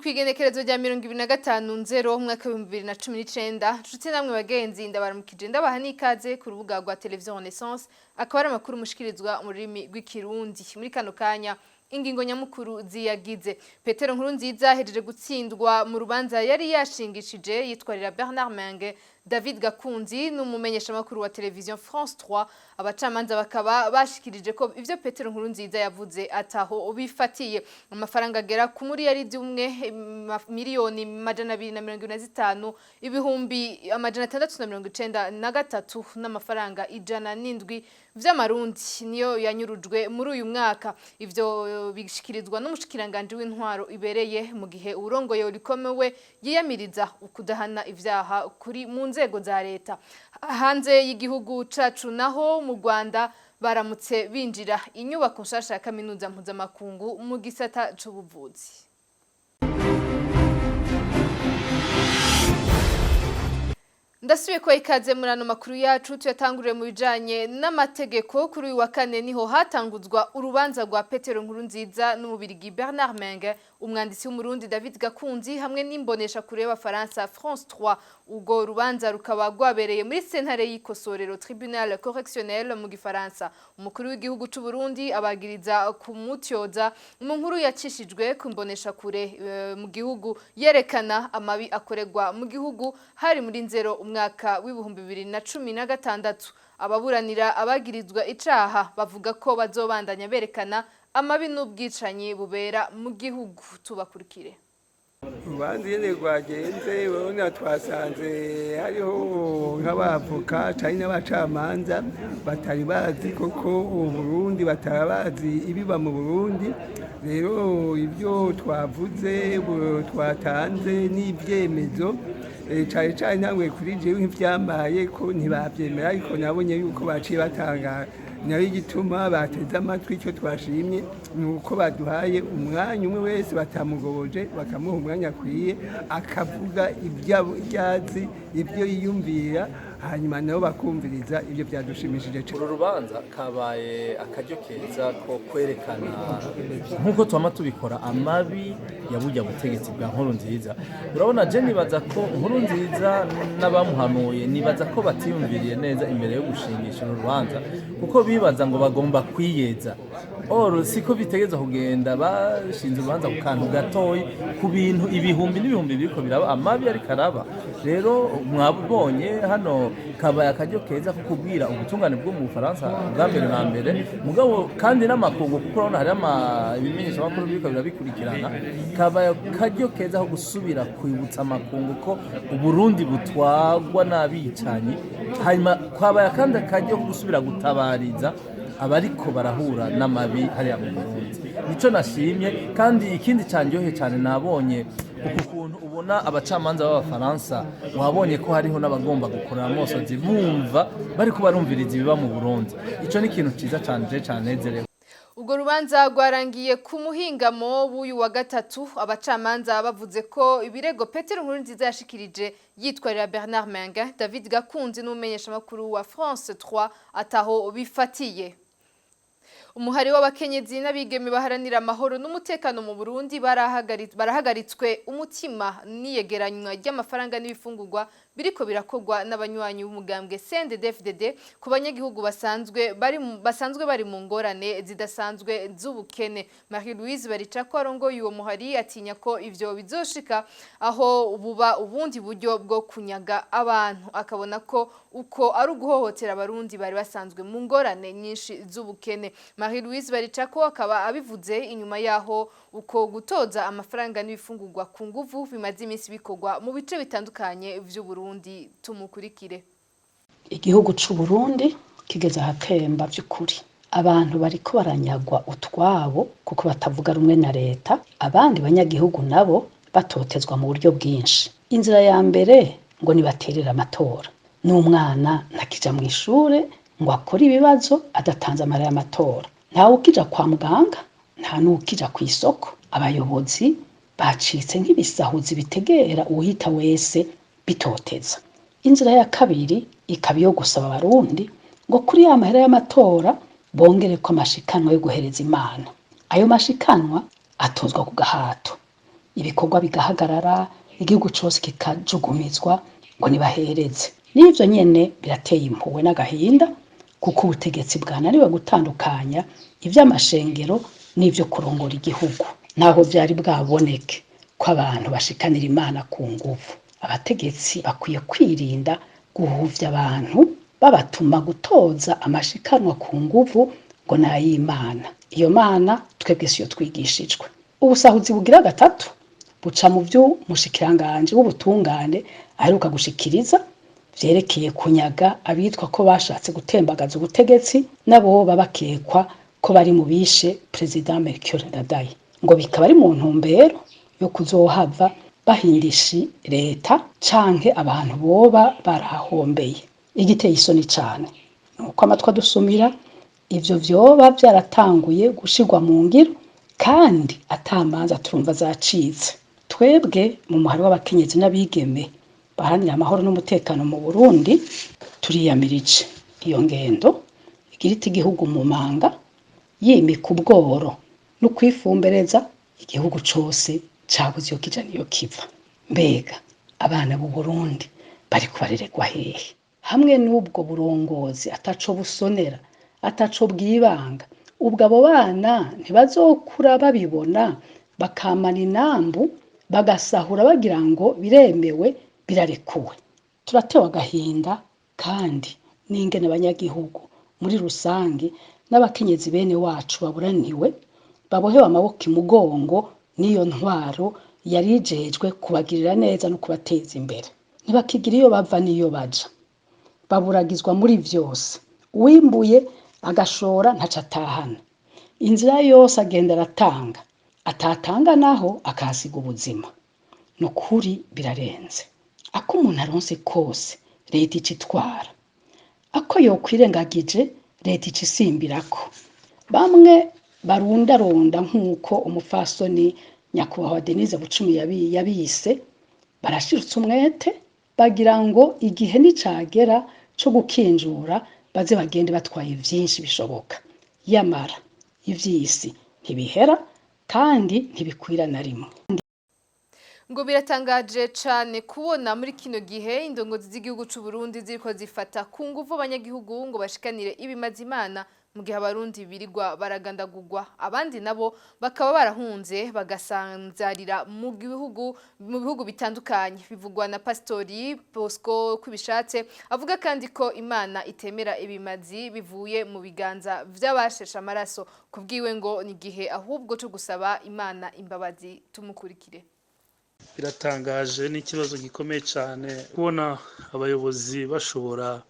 Kw'igenekerezo rya 25 nzero umwaka w'2019. Nshuti namwe bagenzi, ndabaramukije, ndabaha n'ikaze ku rubuga rwa Televiziyo Renaissance. Akaba ari amakuru mushikirizwa mu rurimi rw'Ikirundi. Muri kano kanya, ingingo nyamukuru ziyagize: Petero Nkurunziza ahejeje gutsindwa mu rubanza yari yashingishije yitwarira Bernard Maingain, David Gakunzi n'umumenyeshamakuru wa Television France 3. Abacamanza bakaba bashikirije ko ivyo Petero Nkurunziza yavuze ataho bifatiye. Amafaranga agera ku muriyaridi umwe, miliyoni 225, 693 n'amafaranga 107 vy'amarundi niyo yanyurujwe muri uyu mwaka. Ivyo bishikirizwa n'umushikiranganje w'intwaro ibereye, mu gihe urongoye Olucome we yiyamiriza ukudahana ivyaha kuri mu nzego za leta. Hanze y'igihugu cacu naho, mu Rwanda baramutse binjira inyubako nshasha ya kaminuza mpuzamakungu mu gisata c'ubuvuzi. Ndasubiye ko ikaze muri ano makuru yacu, tuyatanguriye mu bijanye n'amategeko. Kuri uyu wa kane niho hatanguzwa urubanza rwa Petero Nkurunziza n'Umubirigi Bernard Maingain, umwanditsi w'Umurundi David Gakunzi hamwe n'imbonesha kure y'Abafaransa France 3. Ubwo rubanza rukaba rwabereye muri sentare y'ikosorero, Tribunal Correctionnel mu Gifaransa. Umukuru w'igihugu c'u Burundi abagiriza kumutyoza mu nkuru yacishijwe ku mbonesha kure mu gihugu yerekana amabi akorerwa mu gihugu, hari muri nzero umwaka w'2016. Ababuranira abagirizwa icaha bavuga ko bazobandanya berekana amabi n'ubwicanyi bubera mu gihugu. Tubakurikire. Urubanza ingene rwagenze, urabona twasanze hariho nk'abavoka canke n'abacamanza batari bazi koko Uburundi, batari bazi ibiba mu Burundi. Rero ibyo twavuze, twatanze n'ibyemezo, cane cane ntanguye kuri jewe nk'ivyambaye ko ntibavyemera, ariko nabonye yuko baciye batangara. Nayo igituma bateze amatwi, icyo twashimye ni uko baduhaye umwanya, umwe wese batamugoboje, bakamuha umwanya akwiye akavuga ibyo azi, ibyo yiyumvira, hanyuma nabo bakumviriza. Ibyo byadushimishije cyane. Uru rubanza kabaye akaryo keza ko kwerekana, nk'uko twama tubikora, amabi ya burya butegetsi bwa Nkurunziza. Urabona, je nibaza ko Nkurunziza n'abamuhanuye, nibaza ko batiyumviriye neza imbere yo gushingisha uru rubanza, kuko bibaza ngo bagomba kwiyeza. Or siko bitegeza kugenda. Bashinze urubanza ku kantu gatoyi, ku bintu ibihumbi n'ibihumbi biriko biraba, amabi ariko araba. Rero mwabonye hano kabaye akaryo keza ko kubwira ubutungane bwo mu Bufaransa bwa mbere na mbere, mugabo kandi n'amakungu, kuko urabona hariho ibimenyeshamakuru biriko birabikurikirana. Kabaye akaryo keza ko gusubira kwibutsa amakungu ko Uburundi butwagwa n'abicanyi. Hanyuma kwabaye akandi akaryo ko gusubira gutabariza abariko barahura n'amabi hariya mu Burundi. Nico nashimye. Kandi ikindi candyohe cyane, nabonye uku kuntu ubona abacamanza b'Abafaransa, wabonye ko hariho n'abagomba gukorera amosozi bumva bariko barumviriza ibiba mu Burundi. Ico ni ikintu ciza cane je canezerewe. Ubwo rubanza rwarangiye ku muhingamo w'uyu wa gatatu, abacamanza bavuze ko ibirego Petero Nkurunziza yashikirije yitwarira Bernard Maingain, David Gakunzi n'umumenyeshamakuru wa France 3 ataho bifatiye. Umuhari w'abakenyezi n'abigeme baharanira amahoro n'umutekano mu Burundi barahagaritswe umutima n'iyegeranywa ry'amafaranga n'ibifungurwa biriko birakorwa n'abanywanyi b'umugambwe CNDD-FDD ku banyagihugu basanzwe bari mu ngorane zidasanzwe z'ubukene. Marie Louise Baricako arongoye uwo muhari atinya ko ivyo bizoshika aho buba ubundi buryo bwo kunyaga abantu, akabona ko uko ari uguhohotera Abarundi bari basanzwe mu ngorane nyinshi z'ubukene. Marie Louise Baricako akaba abivuze inyuma yaho uko gutoza amafaranga n'ibifungurwa ku nguvu bimaze iminsi bikorwa mu bice bitandukanye vy'u Burundi. Tumukurikire. Igihugu c'u Burundi kigeze ahatemba vy'ukuri. Abantu bariko baranyagwa utwabo kuko batavuga rumwe na leta, abandi banyagihugu nabo batotezwa mu buryo bwinshi. Inzira ya mbere ngo nibaterere amatora. N'umwana ntakija mw'ishure ngo akore ibibazo adatanze amahera y'amatora. Ntawe ukija kwa muganga, nta n'uwukija kw'isoko. Abayobozi bacitse nk'ibisahuzi bitegera uwuhita wese bitoteza. Inzira ya kabiri ikaba iyo gusaba Abarundi ngo kuri ya mahera y'amatora bongereko amashikanwa yo guhereza Imana. Ayo mashikanwa atozwa ku gahato. Ibikorwa bigahagarara, igihugu cose kikajugumizwa ngo nibahereze. N'ivyo nyene birateye impuhwe n'agahinda, kuko ubutegetsi bwananiwe gutandukanya ivy'amashengero n'ivyo kurongora igihugu. Ntaho vyari bwaboneke ko abantu bashikanira Imana ku nguvu. Abategetsi bakwiye kwirinda guhuvya abantu babatuma gutoza amashikanwa ku nguvu ngo ni ay'Imana. Iyo Mana twebwe siyo twigishijwe. Ubusahuzi bugira gatatu buca mu vyo umushikiranganji w'ubutungane aheruka gushikiriza vyerekeye kunyaga abitwa ko bashatse gutembagaza ubutegetsi n'aboba bakekwa ko bari mu bishe Perezida Melchior Ndadaye, ngo bikaba ari mu ntumbero yo kuzohava bahindisha leta canke abantu boba barahombeye. Igiteye isoni cane nuko amatwi adusumira ivyo vyoba vyaratanguye gushirwa mu ngiro kandi ata manza turumva zacitse. Twebwe mu muhari w'abakenyezi n'abigeme baharanira amahoro n'umutekano mu Burundi turiyamirije iyo ngendo igira ita igihugu mu manga, yimika ubworo no kwifumbereza. Igihugu cose cabuze iyo kija niyo kiva. Mbega abana b'u Burundi bariko barererwa hehe hamwe n'ubwo burongozi ataco busonera, ataco bwibanga? Ubwo abo bana ntibazokura babibona, bakamana inambu, bagasahura bagira ngo biremewe, birarekuwe? Turatewe agahinda kandi n'ingene abanyagihugu muri rusange n'abakenyezi bene wacu baburaniwe, babohewe amaboko imugongo n'iyo ntwaro yari ijejwe kubagirira neza no kubateza imbere. Ntibakigira iyo bava n'iyo baja, baburagizwa muri vyose. Uwimbuye agashora ntaco atahana, inzira yose agenda aratanga, atatanga naho akahasiga ubuzima. Ni ukuri birarenze. Ako umuntu aronse kose leta ica itwara, ako yokwirengagije leta ica isimbirako. Bamwe barundarunda nk'uko umupfasoni nyakubahwa Denise Bucumi yabise, barashirutse umwete bagira ngo igihe nicagera co gukinjura baze bagende batwaye vyinshi bishoboka. Yamara ivy'isi ntibihera kandi ntibikwira na rimwe. Ngo biratangaje cane kubona muri kino gihe indongozi z'igihugu c'u Burundi ziriko zifata ku nguvu abanyagihugu ngo bashikanire ibimazi Imana, mu gihe abarundi birirwa baragandagurwa, abandi nabo bakaba barahunze bagasanzarira mu bihugu bitandukanye. Bivugwa na Pastori Bosco Kwibishatse. Avuga kandi ko Imana itemera ibimazi bivuye mu biganza vy'abasheshe amaraso. Kubwiwe ngo ni igihe ahubwo co gusaba Imana imbabazi. Tumukurikire. Biratangaje, ni ikibazo gikomeye cyane kubona abayobozi bashobora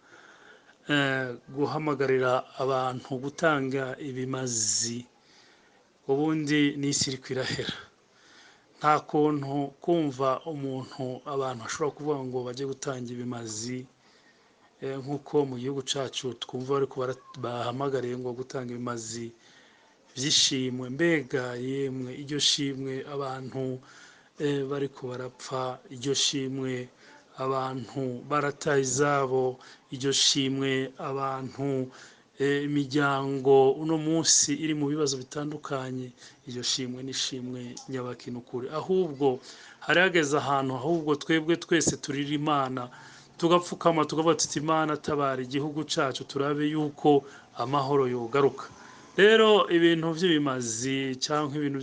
guhamagarira abantu gutanga ibimazi. Ubundi n'isi iri kwirahera. Nta kuntu kumva umuntu, abantu bashobora kuvuga ngo bajye gutanga ibimazi, nk'uko mu gihugu cyacu twumva ariko bahamagariye ngo gutanga ibimazi by'ishimwe. Mbega yemwe, iryo shimwe abantu bariko barapfa, iryo shimwe abantu barataye izabo, iryo shimwe abantu imiryango uno munsi iri mu bibazo bitandukanye, iryo shimwe n'ishimwe nyabakinukuri? Ahubwo hari hageze ahantu ahubwo twebwe twese turira Imana, tugapfukama, tukavuga tuti: "Imana, tabara igihugu cyacu, turabe yuko amahoro yogaruka." Rero ibintu by'ibimazi cyangwa ibintu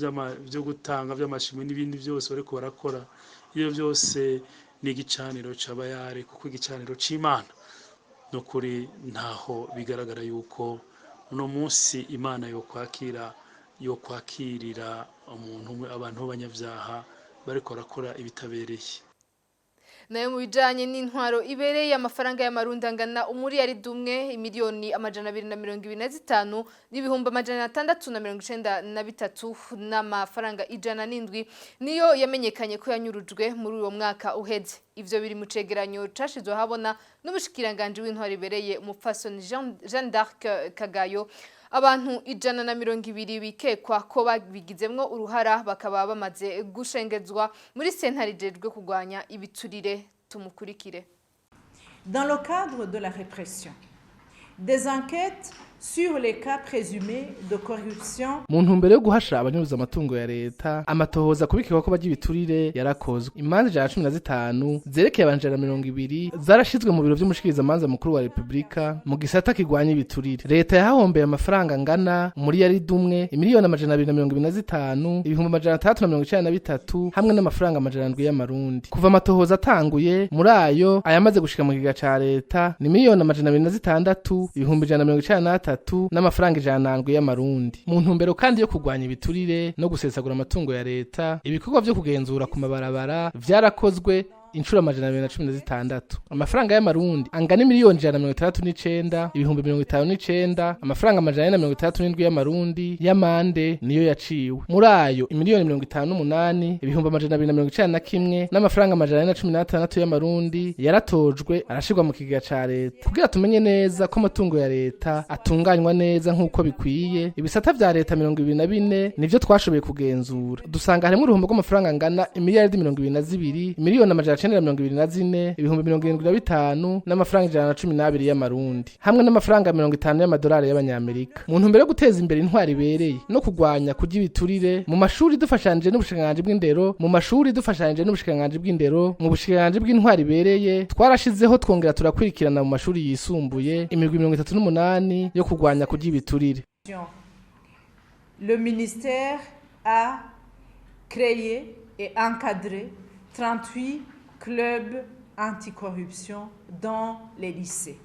byo gutanga by'amashimwe n'ibindi byose bariko barakora, iyo byose ni igicaniro c'abayare, kuko igicaniro c'Imana nukuri ntaho bigaragara yuko uno munsi Imana yo kwakira, yo kwakirira umuntu umwe, abantu b'abanyabyaha bariko barakora ibitabereye. Nayo mu bijanye n'intwaro ibereye, amafaranga y'amarundi angana 1 miliyari 225,693,607 n'amafaranga 107 niyo yamenyekanye ko yanyurujwe muri uwo mwaka uheze. Ivyo biri mu cegeranyo cashizwe habona n'umushikiranganji w'intwaro ibereye, umupfasoni Jeanne d'Arc Kagayo. Abantu 120 bikekwa ko babigizemwo uruhara bakaba bamaze gushengezwa muri sentare ijejwe kurwanya ibiturire. Tumukurikire. Dans le cadre de la répression, des enquêtes Sur les cas présumés de corruption. Mu ntumbero yo guhasha abanyuruza amatungo ya leta, amatohoza kubikirwa ko barya ibiturire yarakozwe. Imanza 115 zerekeye abantu 120 zarashizwe mu biro vy'umushikirizamanza mukuru wa Repubulika mu gisata kigwanya ibiturire. Leta yahahombeye amafaranga angana 1 miliyari, 225,693,000,000 hamwe n'amafaranga 700 y'amarundi. Kuva amatohoza atanguye, muri ayo, ayamaze gushika mu kigega ca leta ni 206,193,000,000 n'amafaranga 107 y'amarundi. Mu ntumbero kandi yo kurwanya ibiturire no gusesagura amatungo ya leta, ibikorwa vyo kugenzura ku mabarabara vyarakozwe inshuro 216. Amafaranga y'amarundi angana 169,059,000, amafaranga 467 y'amarundi y'amande niyo yaciwe. Muri ayo, 58,291,000 n'amafaranga 416 y'amarundi yaratojwe arashirwa mu kigega ca leta. Kugira tumenye neza ko amatungo ya leta atunganywa neza nk'uko bikwiye, ibisata vya leta 24 nivyo twashoboye kugenzura, dusanga harimwo uruhombo rw'amafaranga angana 22,975,075,000 n'amafaranga 112 y'amarundi hamwe n'amafaranga 50 y'amadolari y'abanyamerika. Mu ntumbero yo guteza imbere intwari ibereye no kurwanya kurya ibiturire mu mashuri, dufashanije n'ubushikiranganji bw'indero, mu mashuri dufashanije n'ubushikiranganji bw'indero, mu bushikiranganji bw'intwari ibereye twarashizeho twongera turakurikirana mu mashuri yisumbuye imigwi 38 yo kurwanya kurya ibiturire. Le ministère a créé et encadré 38 clubs anticorruption dans les lycées.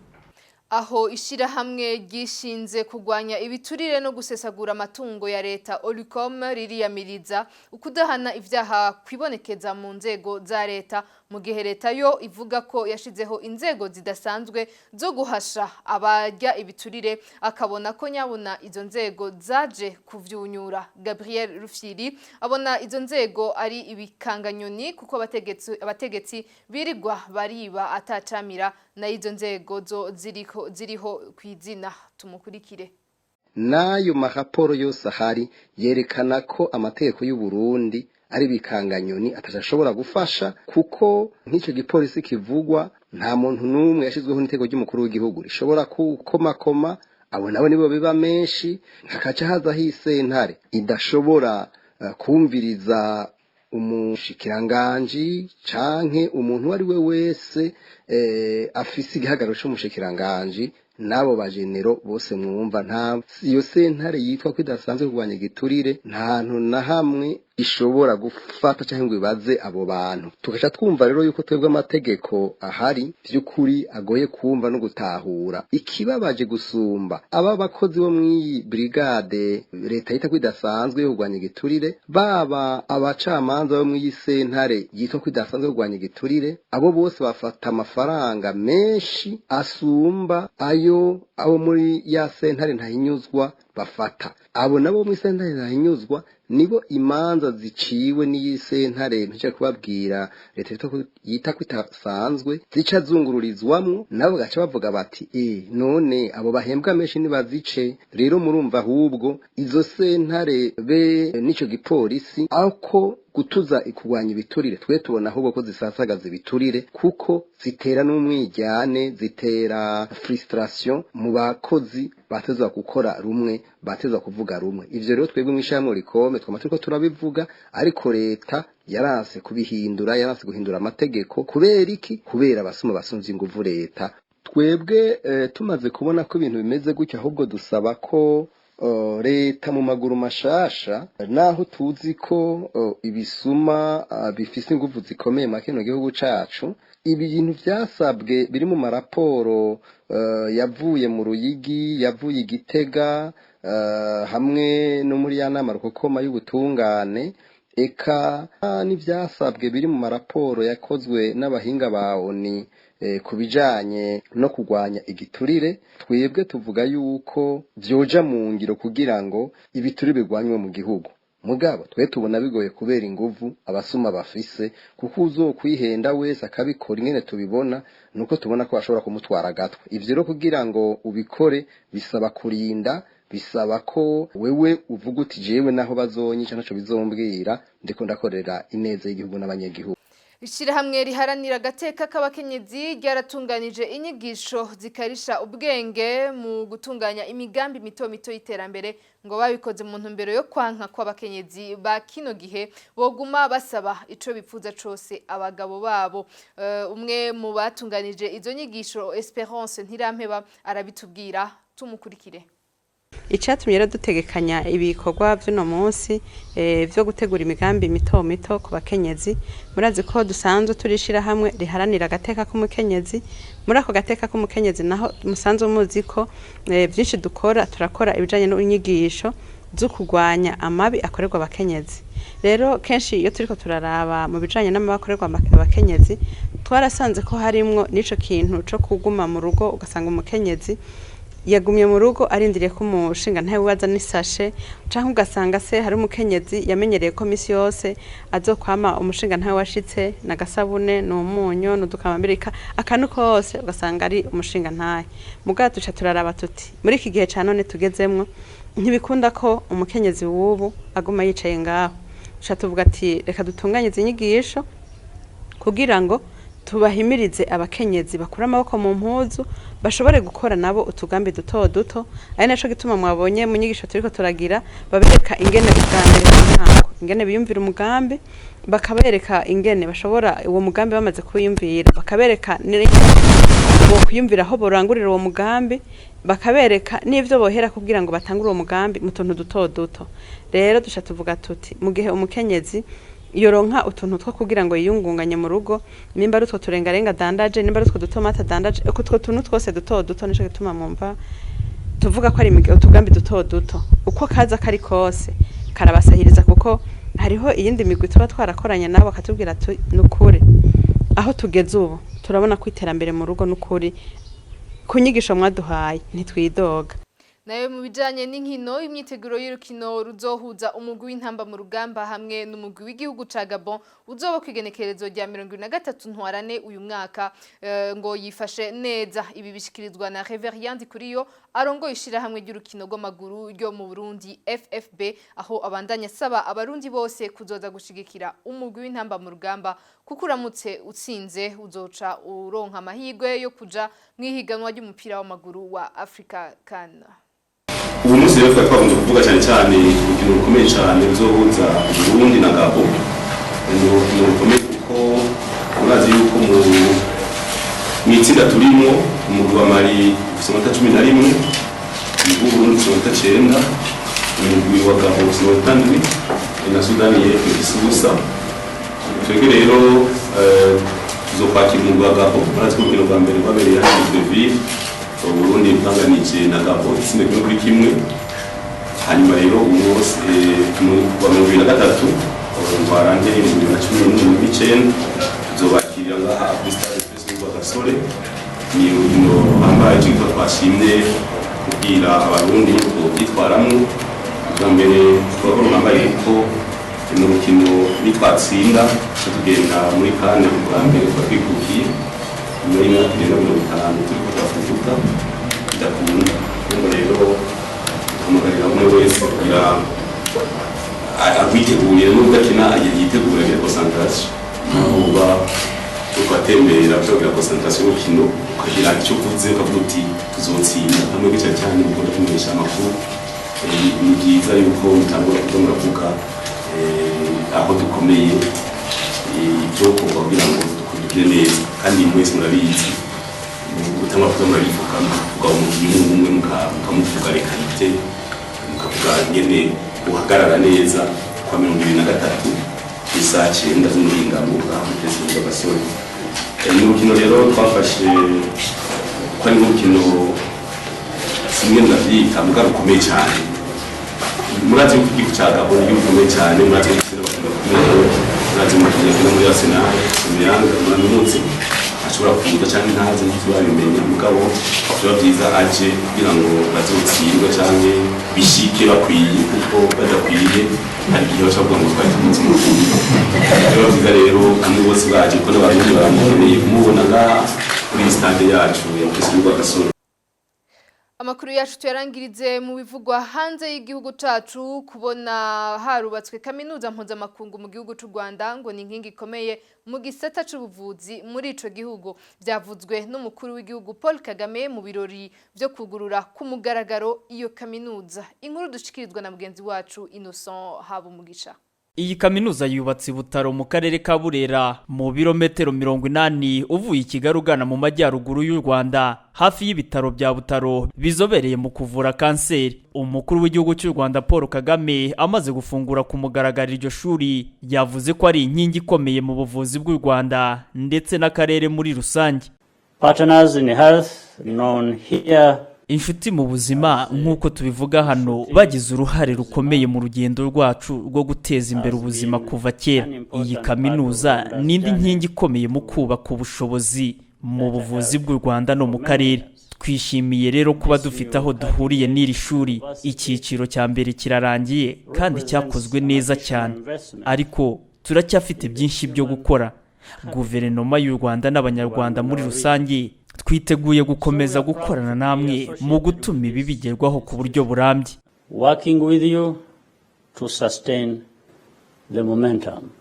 Aho ishirahamwe ryishinze kurwanya ibiturire no gusesagura amatungo ya leta Olucome ririyamiriza ukudahana ivyaha kwibonekeza mu nzego za leta, mu gihe leta yo ivuga ko yashizeho inzego zidasanzwe zo guhasha abarya ibiturire, akabona ko nyabuna izo nzego zaje kuvyunyura. Gabriel Rufyiri abona izo nzego ari ibikanganyoni, kuko abategetsi birirwa bariba atacamira, na izo nzego zo ziriko ziriho kwizina. Tumukurikire. N'ayo maraporo yose ahari yerekana ko amategeko y'u Burundi ari bikanganyoni atashobora gufasha, kuko nk'icyo gipolisi kivugwa nta muntu n'umwe yashyizweho n'iteko ry'umukuru w'igihugu rishobora kukomakoma. Abo nabo nibo biba menshi, hakaca hazaho isentare idashobora kumviriza umushikiranganji canke umuntu uwo ari we wese afise igihagararo c'umushikiranganji n'abo bajenero bose mwumva. Nta iyo sentare yitwa ko idasanzwe kurwanya igiturire, nta hantu na hamwe ishobora gufata cyangwa ngo ibaze abo bantu. Tugaca twumva rero yuko twebwe amategeko ahari by'ukuri agoye kumva no gutahura. Ikibabaje gusumba, aba bakozi bo mw'iyi brigade leta yita ko idasanzwe yo kurwanya igiturire, baba abacamanza bo mw'iyi sentare yitwa ko idasanzwe yo kurwanya igiturire, abo bose bafata amafaranga menshi asumba ayo abo muri ya sentare ntahinyuzwa bafata. Abo nabo muri sentare ntahinyuzwa nibo imanza ziciwe n'iyi sentare ntuce kubabwira leta yita ko itasanzwe zica zungururizwamwo, nabo gaca bavuga bati: "E none abo bahembwa menshi nibazice." Rero murumva ahubwo izo sentare be n'ico gipolisi ako gutuza kurwanya ibiturire, twe tubona ahubwo ko zisasagaza ibiturire, kuko zitera n'umwijyane, zitera frustration mu bakozi batezwa gukora rumwe, batezwa kuvuga rumwe. Ivyo rero twebwe mw'ishyirahamwe Olucome twama turiko turabivuga, ariko leta yaranse kubihindura, yaranse guhindura amategeko. Kubera iki? Kubera abasuma basumvye inguvu leta. Twebwe tumaze kubona ko ibintu bimeze gutyo, ahubwo dusaba ko leta mu maguru mashasha, naho tuzi ko ibisuma bifise inguvu zikomeye mu kino gihugu cacu, ibintu vyasabwe biri mu maraporo yavuye mu Ruyigi, yavuye i Gitega, hamwe no muri ya nama rukokoma y'ubutungane, eka n'ivyasabwe biri mu maraporo yakozwe n'abahinga ba ONU ku bijanye no kurwanya igiturire, twebwe tuvuga yuko vyoja mu ngiro kugira ngo ibiturire bigwanywe mu gihugu. Mugabo twe tubona bigoye kubera inguvu abasuma bafise, kuko uzokwihenda wese akabikora ingene tubibona nuko tubona ko bashobora kumutwara agatwe. Ivyo rero kugira ngo ubikore bisaba kurinda, bisaba ko wewe uvuga uti: "Jewe naho bazonyica ntaco bizombwira, ndiko ndakorera ineza y'igihugu n'abanyagihugu." Ishirahamwe riharanira agateka k'abakenyezi ryaratunganije inyigisho zikarisha ubwenge mu gutunganya imigambi mito mito y'iterambere, ngo babikoze mu ntumbero yo kwanka kw'abakenyezi ba kino gihe boguma basaba ico bipfuza cose abagabo babo. Umwe mu batunganije izo nyigisho, Esperance Ntirampeba, arabitubwira, tumukurikire. Icyatumye rero dutegekanya ibikorwa by'uno munsi byo gutegura imigambi mito mito ku bakenyezi, murazi ko dusanzwe turishira hamwe riharanira agateka k'umukenyezi. Muri ako gateka k'umukenyezi naho musanzwe muzi ko byinshi dukora, turakora ibijanye n'inyigisho zo kurwanya amabi akorerwa abakenyezi. Rero kenshi iyo turiko turaraba mu bijanye n'amabi akorerwa abakenyezi, twarasanze ko harimwo n'ico kintu co kuguma mu rugo, ugasanga umukenyezi yagumye mu rugo arindiriye ko umushinga ntawe waza n'isashe, canke ugasanga se hari umukenyezi yamenyereye ko misi yose azokwama umushinga ntawe washitse n'agasabune n'umunyu n'udukamambirika akantu kose, ugasanga ari umushinga ntahe. Mugabo duca turaraba tuti muri iki gihe ca none tugezemwo ntibikunda ko umukenyezi w'ubu aguma yicaye ngaho. Duca tuvuga ati reka dutunganye izi nyigisho kugira ngo tubahimirize abakenyezi bakure amaboko mu mpuzu, bashobore gukora nabo utugambi duto duto. Ari naco gituma mwabonye mu nyigisho turiko turagira babereka ingene ubwa mbere ntango ingene biyumvira umugambi, bakabereka ingene bashobora uwo mugambi bamaze kuwiyumvira, bakabereka bo kwiyumvira aho borangurira uwo mugambi, bakabereka n'ivyo bohera kugira ngo batangure uwo mugambi mu tuntu duto duto. Rero duca tuvuga tuti mu gihe umukenyezi yoronka utuntu two kugira ngo yiyungunganye mu rugo, nimba ari utwo turengarenga adandaje, nimba ari utwo dutomati adandaje, utwo tuntu twose duto duto, nico gituma mwumva tuvuga ko ari utugambi duto duto, uko kaza kari kose karabasahiriza, kuko hariho iyindi migwi tuba twarakoranye nabo bakatubwira nukuri aho tugeze ubu turabona ko iterambere mu rugo, nukuri ku nyigisho mwaduhaye ntitwidoga. Nayo mu bijanye n'inkino, imyiteguro y'urukino ruzohuza umugwi w'intamba mu rugamba hamwe n'umugwi w'igihugu ca Gabon uzoba kwigenekerezo rya 23 Ntwarane uyu mwaka ngo yifashe neza. Ibi bishikirizwa na Reverien Kuriyo arongoye ishirahamwe ry'urukino rw'amaguru ryo mu Burundi FFB, aho abandanya asaba abarundi bose kuzoza gushigikira umugwi w'intamba mu rugamba, kuko uramutse utsinze uzoca uronka amahirwe yo kuja mw'ihiganwa ry'umupira w'amaguru wa Africa CAN. Ubu munsi rero twari twakunze kuvuga cyane cyane urukino rukomeye cyane ruzohuza Burundi na Gabon. Ni urukino rukomeye kuko murazi yuko mu itsinda turimo umugwi wa Mali ufise amanota 11, umugwi w'Uburundi ufise amanota 9, umugwi wa Gabon ufise amanota 7, na Sudani y'Epfo ifise ubusa. Twebwe rero tuzokwakira umugwi wa Gabon. Murazi ko urukino rwa mbere rwabereye hano mu Libreville, Uburundi bwanganije na Gabon itsinda 1-1. Hanyuma rero umunsi wa 23 Ntwarante 2019 tuzobakirira ngaha kuri stade Prince Rwagasore. Ni urukino ruhambaye cyitwa twashimye kubwira abarundi bobyitwaramwo. Bwa mbere tuvuga ko ruhambaye kuko ni urukino nitwatsinda tugenda muri CAN bwa mbere tuba twikukiye nyuma y'imyaka irenga 50 turiko turafutuka bidakunda. Urumva rero duhamagarira umwe wese kugira agwitegurire, n'ubwo akina yitegura agira concentration, uba ugatembera ukagira concentration y'urukino, ukagira icyo uvuze, ukavuga uti tuzotsinda. Hamwe cyane cyane mukunda kumenyesha amakuru, ni byiza yuko mutangura kuza muravuga aho dukomeye, ibyo kugira ngo dukore neza. Kandi mwese murabizi, gutangura kuza murabivuga, mukavuga umukinnyi umwe, mukamuvuga les qualités, mukavuga ingene uhagarara neza kwa 23 isaha 9 z'umuhingamo ngaha muri Prince Rwagasore. Ni urukino rero twafashe ko ari nk'urukino simwe ndavyita muga rukomeye cyane. Murazi yuko igihugu ca Gabon ni igihugu gikomeye cyane, murazi ko gifise n'abakinnyi bakomeye, murazi umukinnyi akina muri Arsenal Aubameyang, muramuzi, ashobora kuza canke ntaze ntiturabimenya. Mugabo biba byiza aje kugira ngo bazotsindwe canke bishike bakwiye, kuko badakwiye hari igihe bashobora kuvuga ngo twari tumuzi mukuru. Biba byiza rero bamwe bose baje, kuko n'abarundi baramukeneye kumubona ngaha kuri stade yacu ya Prince Rwagasore. Amakuru yacu tuyarangirize mu bivugwa hanze y'igihugu cacu. Kubona harubatswe kaminuza mpuzamakungu mu gihugu c'u Rwanda ngo ni inkingi ikomeye mu gisata c'ubuvuzi muri ico gihugu. Byavuzwe n'umukuru w'igihugu Paul Kagame mu birori vyo kugurura ku mugaragaro iyo kaminuza. Inkuru dushikirizwa na mugenzi wacu Innocent Habumugisha. Iyi kaminuza yubatse i Butaro mu karere ka Burera, mu birometero 80 uvuye i Kigali ugana mu majyaruguru y'u Rwanda, hafi y'ibitaro bya Butaro bizobereye mu kuvura kanseri. Umukuru w'igihugu cy'u Rwanda Paul Kagame amaze gufungura ku mugaragaro iryo shuri, yavuze ko ari inkingi ikomeye mu buvuzi bw'u Rwanda ndetse n'akarere muri rusange. Partners in Health, known here Inshuti mu buzima, nk'uko tubivuga hano, bagize uruhare rukomeye mu rugendo rwacu rwo guteza imbere ubuzima kuva kera. Iyi kaminuza ni indi nkingi ikomeye mu kubaka ubushobozi mu buvuzi bw'u Rwanda no mu karere. Twishimiye rero kuba dufite aho duhuriye n'iri shuri. Icyiciro cya mbere kirarangiye kandi cyakozwe neza cyane, ariko turacyafite byinshi byo gukora. Guverinoma y'u Rwanda n'Abanyarwanda muri rusange twiteguye gukomeza gukorana namwe mu gutuma ibi bigerwaho ku buryo burambye. working with you to sustain the momentum.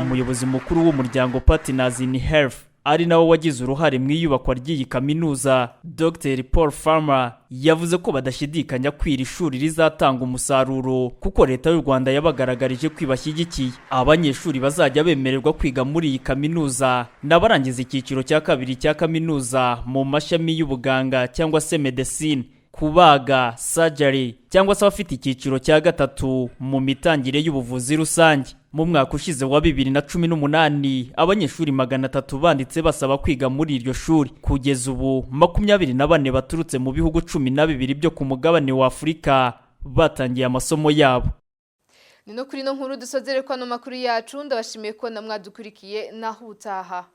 Umuyobozi mukuru w'umuryango Partners in Health, ari nawe wagize uruhare mu iyubakwa ry'iyi kaminuza, Dr Paul Farmer, yavuze ko badashidikanya ko iri shuri rizatanga umusaruro kuko Leta y'u Rwanda yabagaragarije ko ibashyigikiye. Abanyeshuri bazajya bemererwa kwiga muri iyi kaminuza n'abarangiza icyiciro cya kabiri cya kaminuza mu mashami y'ubuganga cyangwa se medecine, kubaga, surgery, cyangwa se abafite icyiciro cya gatatu mu mitangire y'ubuvuzi rusange. Mu mwaka ushize wa 2018, abanyeshuri 300 banditse basaba kwiga muri iryo shuri. Kugeza ubu 24 baturutse mu bihugu 12 byo ku mugabane wa Afurika batangiye amasomo yabo. Ni no kuri no nkuru dusozere ko ano makuru yacu. Ndabashimiye ko namwadukurikiye, naho utaha.